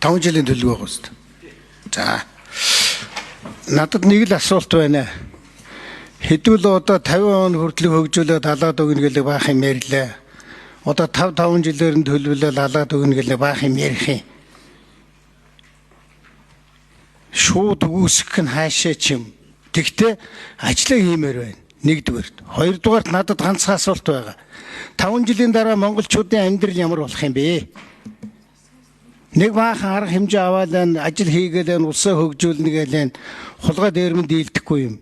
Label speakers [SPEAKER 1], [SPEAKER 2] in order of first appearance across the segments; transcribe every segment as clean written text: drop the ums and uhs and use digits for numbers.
[SPEAKER 1] 5 жилийн төлөвлөгөө байгаа үст. За. Надад нэг л асуулт байна. Хэдүүл одоо 50 он хүртэл хөгжүүлээд алаад өгнө гэдэг баах юм ярьлаа. Одоо 5 5 жилээр нь төлөвлөлөө алаад өгнө гэдэг баах юм ярих юм. Шууд үүсгэх нь хаашаа ч юм. Тэгтээ ажлаа хиймээр байна. Нэгдүгээрт. Хоёрдугаарт надад ганцхан асуулт байгаа. 5 жилийн дараа монголчуудын амьдрал ямар болох юм бэ? Нэг баахан арга хэмжээ аваад байна, ажил хийгээл байна, улсаа хөгжүүлнэ гээл байна. Хулгай дээрмэнд дийлдэхгүй юм.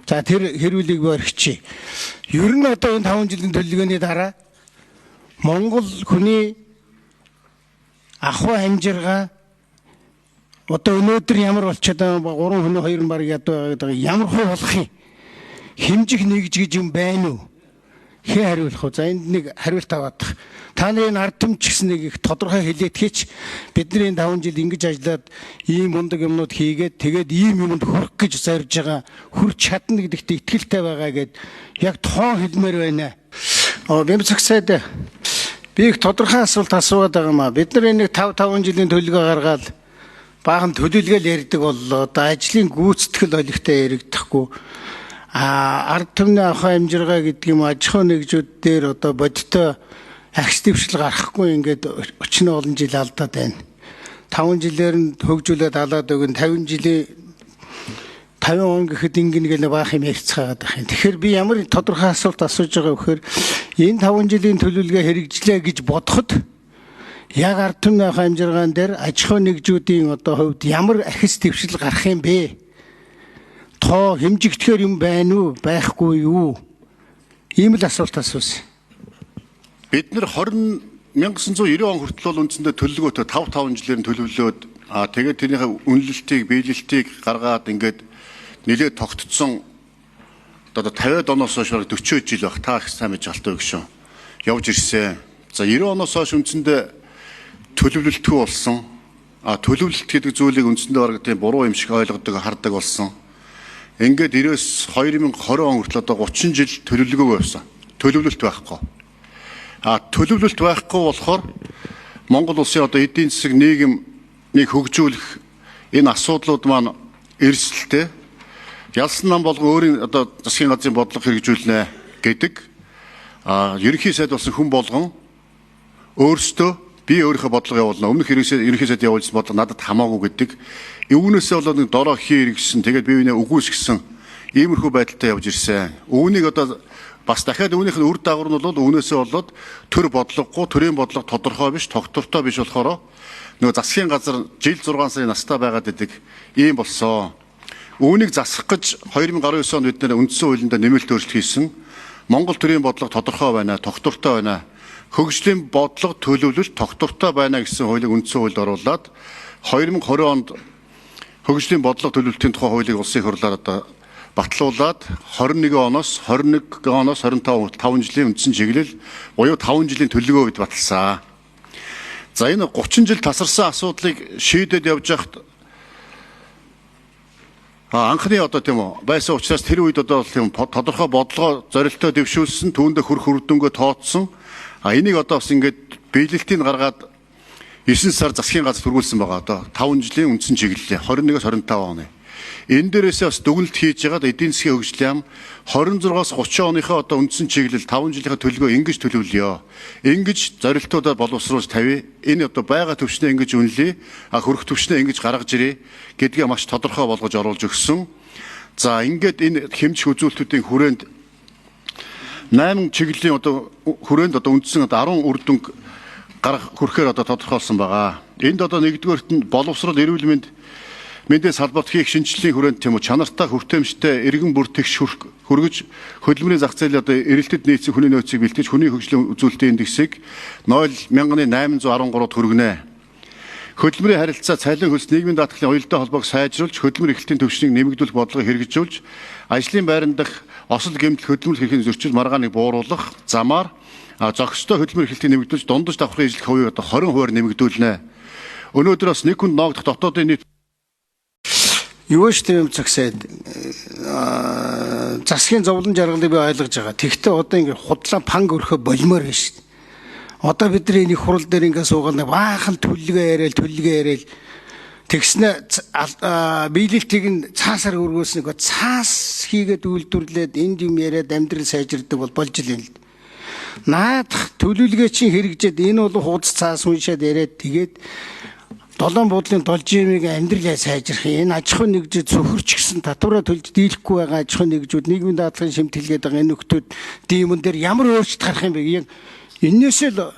[SPEAKER 1] За тэр хэрүүлийг би орхичих. Ер нь одоо энэ 5 жилийн төлөвлөгөөний дараа Монгол хүний ахуй амжиргаа одоо өнөөдөр ямар болчиход байгаа юм бэ? 3 хүний 2 нь баг ядуу байгаа гэдэг ямар хуу болох юм? Хэмжих нэгж гэж юм байна уу? Хэн хариулах вэ? За энд нэг хариулт аваад. Та нарын ард түмч гэсэн нэг их тодорхой хэлээтгэж бидний энэ 5 жил ингэж ажиллаад ийм мундаг юмнууд хийгээд тэгээд ийм юмд хүрэх гэж зорж байгаа хүрч чадна гэдэгт итгэлтэй байгаа гэд яг тоон хэлмээр байна. Бямцагсайд би их тодорхой асуулт асууад байгаа юм аа. Бид нар энэ 5 5 жилийн төлөвлөгөө гаргаад баахан төлөвлөгөөл ярьдаг боллоо. Одоо ажлын гүйцэтгэл олигтой яригдахгүй. Ард түмний ахуй амжиргаа гэдэг юм аж ахуй нэгжүүд дээр одоо бодиттой агс дэвшил гарахгүй ингээд өчнө олон жил алдаад байна. 5 жилээр нь хөгжүүлээд алаад өгөн 50 жилийн 50 он гэхэд ингэнэ гэнэ баах юм ярьцгаагаад байх юм. Тэгэхээр би ямар тодорхой асуулт асууж байгаа вэ гэхээр энэ 5 жилийн төлөвлөгөө хэрэгжлээ гэж бодоход яг ард түмний ахуй амжиргаан дээр аж ахуй нэгжүүдийн одоо хувьд ямар ахис дэвшил гарах юм бэ? Тоо хэмжигдэхээр юм байна уу, байхгүй юу? Ийм л асуулт асуусан.
[SPEAKER 2] Бид нэр 1990 он хүртэл бол үндсэндээ төлөвлөгөөтэй 5 5 жилээр нь төлөвлөөд тэгээд тэрнийхээ үнэлэлтийг, биелэлтийг гаргаад ингээд нэлээд тогтцсон одоо 50-ад оноос хойш бараг 40 жил байх та их сайн мэдж алтай гişүн явж ирсэн. За 90 оноос хойш үндсэндээ төлөвлөлтгүй болсон. Төлөвлөлт гэдэг зүйлийг үндсэндээ бараг тийм буруу юм шиг ойлгодог, хардаг болсон. Ингээд 90-өөс 2020 он хүртэл одоо 30 жил төлөвлөгөөгүй байсан. Төлөвлөлт байхгүй. Төлөвлөлт байхгүй болохоор Монгол улсын одоо эдийн засаг нийгэм нэг хөгжүүлэх энэ асуудлууд маань эрсдэлтэй. Ялсан нам болгон өөрийн одоо засгийн газрын бодлого хэрэгжүүлнэ гэдэг. Ерөнхий сайд болсон хүн болгон өөрсдөө би өөрийнхөө бодлого явуулна. Өмнөх ерөнхий сайд явуулсан бодлого надад хамаагүй гэдэг. Үүнээсээ болоод нэг дороо хий хэрэгсэн. Тэгээд бие биенээ үгүйсгэсэн иймэрхүү байдалтай явж ирсэн. Үүнийг одоо бас дахиад үүнийх нь үр дагавар нь бол үүнээсээ болоод төр бодлогогүй, төрийн бодлого тодорхой биш, тогтвортой биш болохоор нөгөө засгийн газар жил 6 сарын настай байгаад идэг ийм болсон. Үүнийг засах гэж 2019 онд бид нэр үндсэн хуулинд нэмэлт өөрчлөлт хийсэн. Монгол төрийн бодлого тодорхой байна, тогтвортой байна. Хөгжлийн бодлого төлөвлөлт тогтвортой байна гэсэн хуулийг үндсэн хуульд оруулаад 2020 онд хөгжлийн бодлого төлөвлөлтийн тухай хуулийг улсын хурлаар одоо батлуулаад 21 оноос 21 оноос 25 5 жилийн үндсэн чиглэл буюу 5 жилийн төлөвлөгөө бид баталсан. За энэ 30 жил тасарсан асуудлыг шийдээд явж байхад анхны одоо тийм үү байсан учраас тэр үед одоо тийм тодорхой бодлогоо зорилттой дэвшүүлсэн, түүндээ хүрх үр дүнгээ тооцсон. Энийг одоо бас ингээд биелэлтийг гаргаад 9 сар засгийн газар түргүүлсэн байгаа. Одоо 5 жилийн үндсэн чиглэлээ 21-өөс 25 оны. Энэ дээрээсээ бас дүгнэлт хийж байгаад эдийн засгийн хөгжлийн яам 26-аас 30 оныхоо одоо үндсэн чиглэл 5 жилийнхээ төлөвлөгөө ингэж төлөвлөё. Ингэж зорилтуудаа боловсруулж тавья. Энэ одоо байгаа төвшнөө ингэж үнэлье. Хөрөх төвшнөө ингэж гаргаж ирье гэдгээ маш тодорхой болгож оруулж өгсөн. За ингээд энэ хэмжих үзүүлэлтүүдийн хүрээнд 8 чиглэлийн одоо хүрээнд одоо үндсэн одоо 10 үр дүнг гаргах хүрэхээр одоо тодорхойлсон байгаа. Энд одоо нэгдүгээрт нь боловсрол эрүүл мэнд мэдээ салбарт хийх шинжилгээний хүрээнд тийм үү чанартай хүртээмжтэй иргэн бүр тэгш хөргөж хөдөлмөрийн зах зээлийн одоо эрэлтэд нийцсэн хүний нөөцийг бэлтгэж хүний хөгжлийн үзүүлэлтийн индексийг 0.813-д хүргэнэ. Хөдөлмөрийн харилцаа, цалин хөлс, нийгмийн даатгалын уялдаа холбоог сайжруулж, хөдөлмөр эрхлэлтийн түвшнийг нэмэгдүүлэх бодлогыг хэрэгжүүлж, ажлын байран дах осол гэмтэл хөдөлмөр хэрхийн зөрчил маргааныг бууруулах замаар зохистой хөдөлмөр эрхлэлтийг нэмэгдүүлж, дундаж давхрын ижлэх хувийг одоо 20%-аар нэмэгдүүлнэ. Өнөөдөр бас нэг хүнд ноогдох дотоодын нийт
[SPEAKER 1] Юу ч тийм цагсаад засгийн зовлон жаргалыг би ойлгож байгаа. Тэгэхдээ одоо ингэ худлаа панг өрхөө болмоор байна шүү дээ. Одоо бидний энэ хурал дээр ингээ суугаад нэг баахан төлөвлөгөө яриад тэгснэ биелэлтийг нь цаасаар өргөөснөг цаас хийгээд үйлдвэрлээд энд юм яриад амьдрал сайжирдаг бол болж л юм л. Наадах төлөвлөгөө чинь хэрэгжээд энэ бол хуудас цаас уншаад яриад тэгээд долоон буудлын должимыг амьдрал сайжрах энэ аж ахуйн нэгжид цөхөрч гисэн татвараа төлж дийлэхгүй байгаа аж ахуйн нэгжүүд нийгмийн даатгалын шимтгэлгээд байгаа энэ нөхдүүд диймэн дээр ямар өөрчлөлт гарах юм бэ? Яг энээсээ л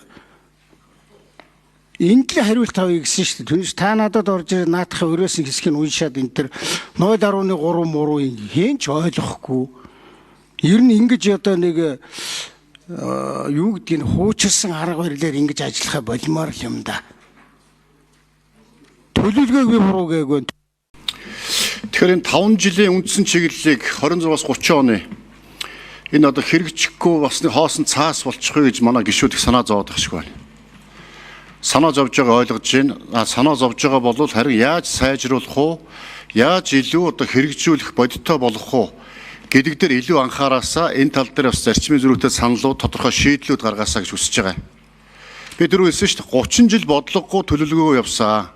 [SPEAKER 1] энд л хариулт авъя гэсэн шүү дээ. Түүнээс та надад орж ирээ наадахын өрөөсөн хэсгийг уншаад энэ төр 0.3 муруу хэн ч ойлгохгүй. Ер нь ингэж одоо нэг юу гэдгийг хуучирсан арга барилаар ингэж ажиллахаа болмоор л юм да. Төлөвлөгөөг би буруу гээгүй.
[SPEAKER 2] Тэгэхээр энэ 5 жилийн үндсэн чиглэлийг 26-аас 30 оны энэ одоо хэрэгжихгүй бас нэг хоосон цаас болчихё гэж манай гишүүд их санаа зовоод байх шиг байна. Санаа зовж байгаа ойлгож байна. Санаа зовж байгаа бол харин яаж сайжруулах уу? Яаж илүү одоо хэрэгжүүлэх бодиттой болгох уу гэдэг дээр илүү анхаараасаа энэ тал дээр бас зарчмын зөрүүтэй саналууд тодорхой шийдлүүд гаргаасаа гэж хүсэж байгаа. Би түрүү хэлсэн шүү дээ 30 жил бодлогогүй төлөвлөгөө явсан.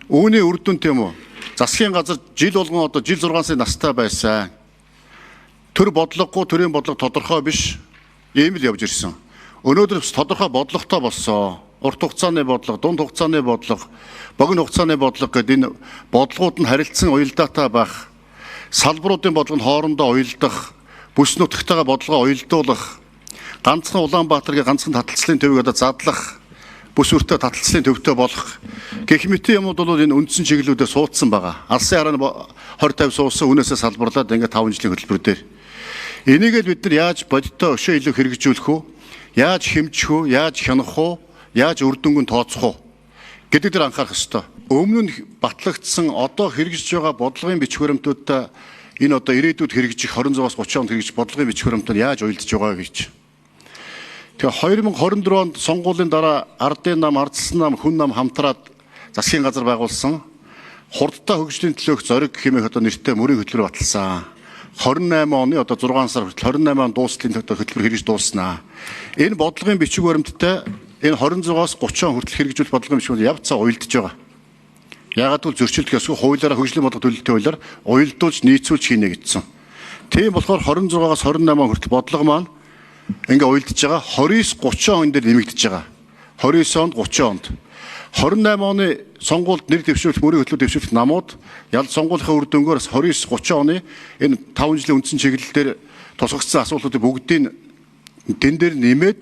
[SPEAKER 2] Үүний үр дүн тийм үү? Засгийн газар жил болгон одоо жил 6 сарын настай байсан. Төр бодлогогүй төрийн бодлого тодорхой биш. Ийм л явж ирсэн. Өнөөдөр бас тодорхой бодлоготой болсон. Урт хугацааны бодлого, дунд хугацааны бодлого, богино хугацааны бодлого гэдэг энэ бодлогууд нь харилцан уялдаатай байх. Салбаруудын бодлого нь хоорондоо уялдах, бүс нутагтайгаа бодлогоо уялдуулах, ганцхан Улаанбаатаргийн ганцхан таталцлын төвийг одоо задлах, бүс өртөө таталцлын төвтэй болох гэх мэт юмуд бол энэ үндсэн чиглэлүүдээр суудсан байгаа. Алсын харааны 20 50 суусан үнээсээ салбарлаад ингээд 5 жилийн хөтөлбөр дээр. Энийг л бид нар яаж бодиттой өшөө илүү хэрэгжүүлэх үү? Яаж хэмжих үү? Яаж хянах уу? Яаж үр дүнг нь тооцох уу гэдэг дээр анхаарах ёстой. Өмнө нь батлагдсан одоо хэрэгжиж байгаа бодлогын бичиг баримтуудаа энэ одоо ирээдүйд хэрэгжих 26-аас 30 онд хэрэгжих бодлогын бичиг баримтууд яаж уялдж байгаа гэж. Тэгээ 2024 онд сонгуулийн дараа ардын нам, ардсан нам, хүн нам хамтраад засгийн газар байгуулсан хурдтай хөгжлийн төлөөх зориг хэмээх одоо нэртэй мөрийн хөтөлбөр баталсан. 28 оны одоо 6 сар хүртэл 28 он дуусталын хөтөлбөр хэрэгж дууснаа. Энэ бодлогын бичиг баримттай энэ 26-аас 30 он хүртэл хэрэгжүүлэх бодлогын бичиг баримт явцаа уялдж байгаа. Яагаад гэвэл зөрчилдөх ёсгүй хуулиараа хөгжлийн бодлого төлөлтийн хуулиар уялдуулж нийцүүлж хийнэ гэсэн. Тийм болохоор 26-аас 28 он хүртэл бодлого маань ингээ уялдж байгаа 29 30 он дээр нэмэгдэж байгаа. 29 онд 30 онд 28 оны сонгуульд нэр дэвшүүлэх мөрийн хөтөлбөр дэвшүүлэх намууд ял сонгуулийнхаа үр дүнгээр 29 30 оны энэ 5 жилийн үндсэн чиглэл дээр тусгагдсан асуудлуудыг бүгдийг тэн дээр нэмээд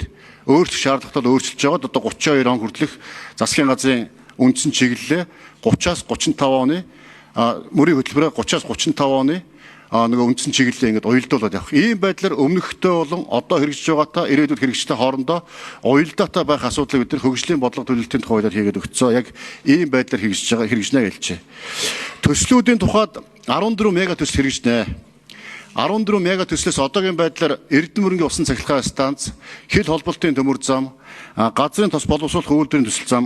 [SPEAKER 2] өөрчлөх шаардлагатай өөрчилж байгаад одоо 32 он хүртэлх засгийн газрын үндсэн чиглэлээ 30-аас 35 оны мөрийн хөтөлбөрөө 30-аас 35 оны нөгөө үндсэн чиглэлээ ингээд уялдуулаад явах. Ийм байдлаар өмнөхтэй болон одоо хэрэгжиж байгаатай ирээдүйд хэрэгжихтэй хоорондоо уялдаатай байх асуудлыг бид нар хөгжлийн бодлого төлөлтийн тухай хуулиар хийгээд өгцөө. Яг ийм байдлаар хэрэгжиж байгаа хэрэгжинэ гэлжээ. Төслүүдийн тухайд 14 мега төсөл хэрэгжинэ. 14 мега төслөөс одоогийн байдлаар Эрдэнэ мөрөнгийн усан цахилгаан станц, хил холболтын төмөр зам, газрын тос боловсруулах үйлдвэрийн төсөл зам,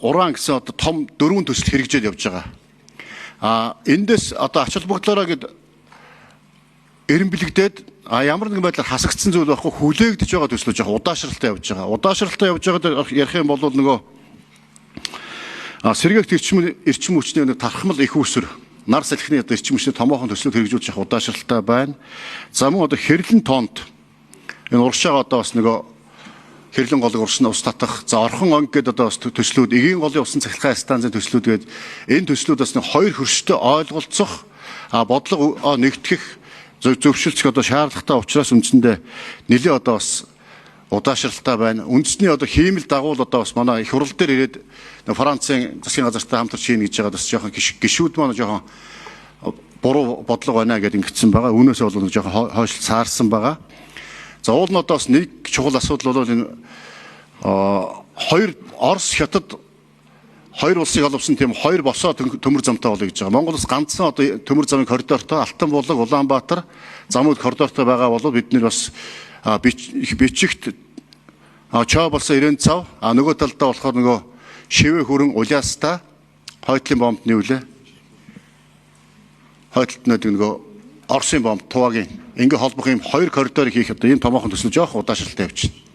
[SPEAKER 2] уран гэсэн одоо том дөрвөн төсөл хэрэгжээд явж байгаа. Эндээс одоо ач холбогдлоороо гэд эренблэгдээд ямар нэгэн байдлаар хасагдсан зүйл байхгүй хүлээгдэж байгаа төслүүд жоох удаашралтай явж байгаа. Удаашралтай явж байгаа ярих юм бол нөгөө сэргээгт эрчим хүчний нэг тархмал их үүсвэр нар салхины одоо эрчим хүчний томоохон төслүүд хэрэгжүүлж явах удаашралтай байна. За мөн одоо хэрлэн тоонд энэ уршаага одоо бас нөгөө хэрлэн голыг уршин ус татах, за орхон онг гэдэг одоо бас төслүүд, эгийн голын усан цахилгаан станцын төслүүд гээд энэ төслүүд бас нэг хоёр хөрштэй ойлголцох, бодлого нэгтгэх зөвшөлдөх одоо шаардлагатай учраас үндсэндээ нэлээ одоо бас удаашралтай байна. Үндэсний одоо хиймэл дагуул одоо бас манай их хурал дээр ирээд Францын засгийн газартай хамтарч хийнэ гэж байгаа бас жоохон гишүүд маань жоохон буруу бодлого байна гэдээ ингэсэн байгаа. Үүнээс бол нэг жоохон хойшил цаарсан байгаа. За уул нь одоо бас нэг чухал асуудал бол энэ хоёр Орос Хятад хоёр улсыг холбосон тийм хоёр босоо төмөр замтай болъё гэж байгаа. Монгол улс ганцхан одоо төмөр замын коридортой Алтан булаг, Улаанбаатар замууд коридортой байгаа бол бид нэр бас бичигт чоо болсон 90 цав, нөгөө талдаа болохоор нөгөө шивэ хүрэн улаастаа хойтлын бомб нь юу лээ? Хойтлолт нөгөө Оросын бомб Тувагийн ингээ холбох юм хоёр коридорыг хийх одоо ийм томоохон төсөл жоох удаашралтай явчихна.